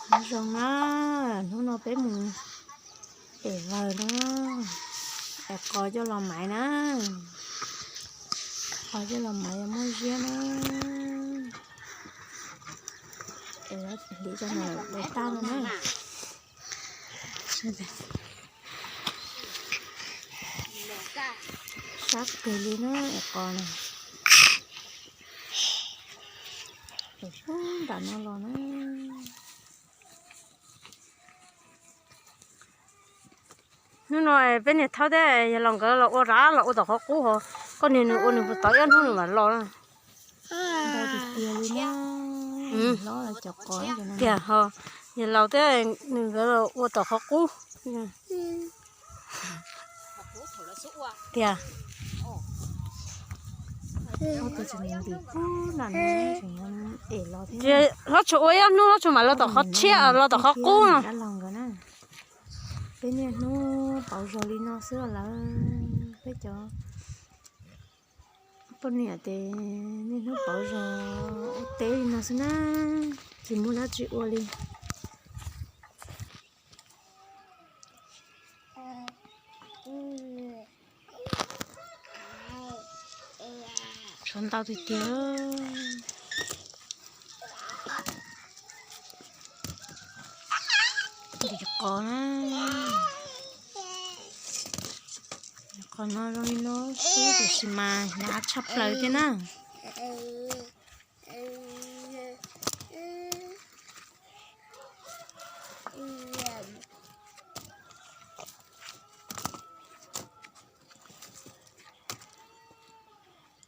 Nyob zoo na, hnub no peb mus pem vawg na, es qos coj los maiv na, qos coj los maiv yuav muaj ziab na. Es hliv cov no lawm tag no na. Sab kawg li na es qos na. Es puag nram no los na. Hnub no peb niag thaub thiab yawg laus nkawd los ua rab los ua tom qhov qub hos, koj niag nws ua nws puas tau ib ob hnub nws mam los na. Ntau tiag tiag li na. Tiag hos, yawg laus thiab nws nkawd los ua tom qhov qub tiag. Hlob tsuas ua ib ob hnub hlob tsuas mam los tom qhov tshiab los tom qhov qub no. Peb niaj hnub pauv zog li no xwb lawm, peb cov poj niam ces niaj hnub pauv zog ua teb li no xwb na, tsis muaj dab tsi ua li. Tshuav ntau tiag tiag. Qos na, qos no zoo li no xwb tiam sis mas hnyav tshaj plaws thiab na.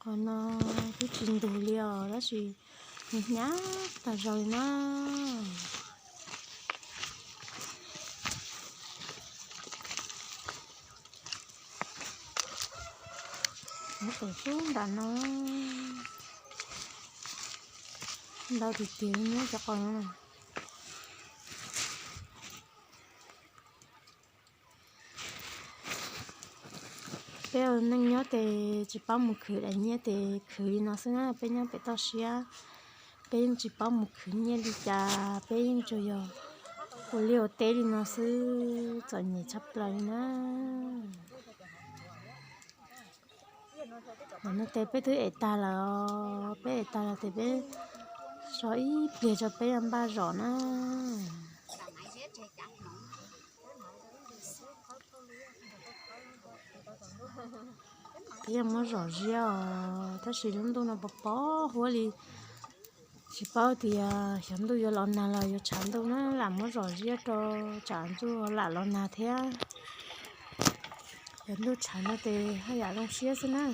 Qhov no twb tsis ntug li os tab sis hnyav tag zog li na. Muab tus xub nram no ntau tiag tiag li na cov qos no. Peb ua neej nyob ces tsis paub mus khwv daim nyiaj ces khwv li no xwb na, peb nyob pem toj siab, peb yeej tsis paub mus khwv nyiaj li cas, peb yeej tsuas yog ua liaj ua teb li no xwb, txom nyem tshaj plaws li na. Ntawm no tes peb twb ev tag lawm os, peb ev tag lawm tes peb so ib pliag tso peb yuav npaj zom na. Peb yuav muab zom ziab os, tab sis lub ntuj no pos pos huab li, tsis paub tias xyov ntuj yuav los nag los yuav tshav ntuj na, lam muab zom ziab rau tsam ntuj lam los nag thiab. Yog ntuj tshav no ces haj yam zoo siab xwb na.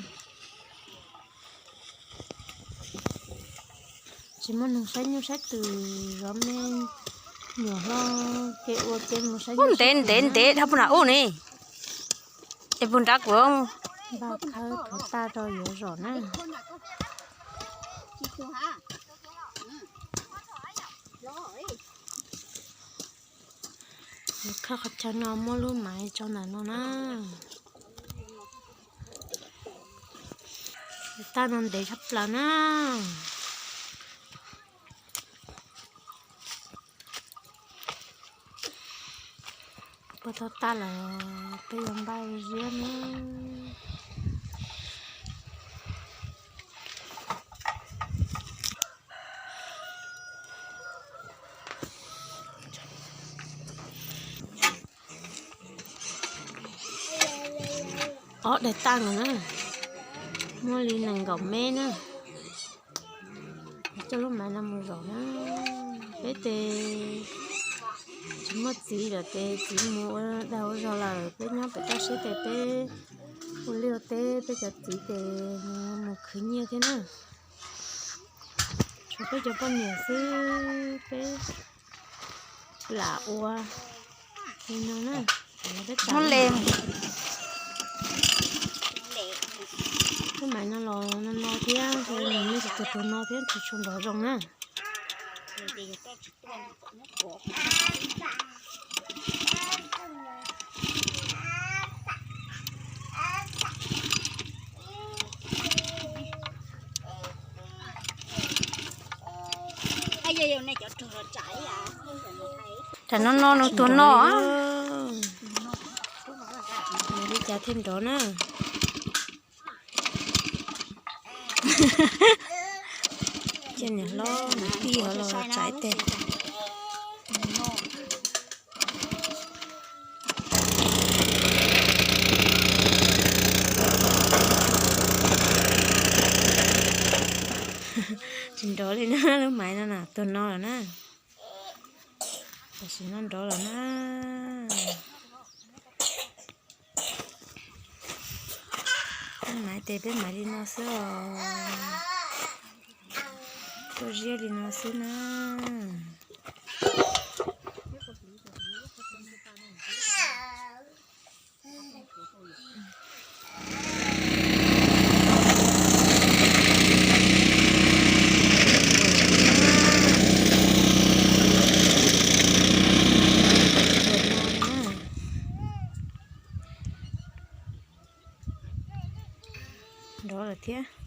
Tsis muaj neeg saib nyuj saib twm zov me nyuam hlo, kev ua kev mus saib nyuj ntev ntev ntev dhau puag nram ub ne. Es puag nrad kuv npaj khawb qhov tag rau yuav zom na. Yuav khawb qhov chaw no muab lub maiv tso ntawm no na. Tag no ntev tshaj plaws na. Puag tau tag lawm peb yuav npaj ziab na. Ob daim tag no na, muaj li nees nkaum mev na. Coj lub maiv no mus zom na. Peb tes tsis muaj txiv lawm tes txiv mus ua dag ua zog lawm, peb nyob pem toj siab tes peb ua liaj ua teb, peb cov txiv tes mus khwv nyiaj thiab na. Tshuav peb cov poj niam xwb peb lam ua li no na. Muab le, lub maiv no los no no thiab, nws tsis tuag tuag no thiab tsis tshua nrov zoo na. Tam no no nws tuag no. Li cas thiaj nrov na. Cia niam hlob niam tij ho los tsa ib teg. Tsis nrov li na, lub maiv no na, tuag no lawm na. Tam sim no nrov lawm na. Peb maiv tes peb maiv li no xwb os. Tuaj ziab li no xwb na. Nrov lawm thiab.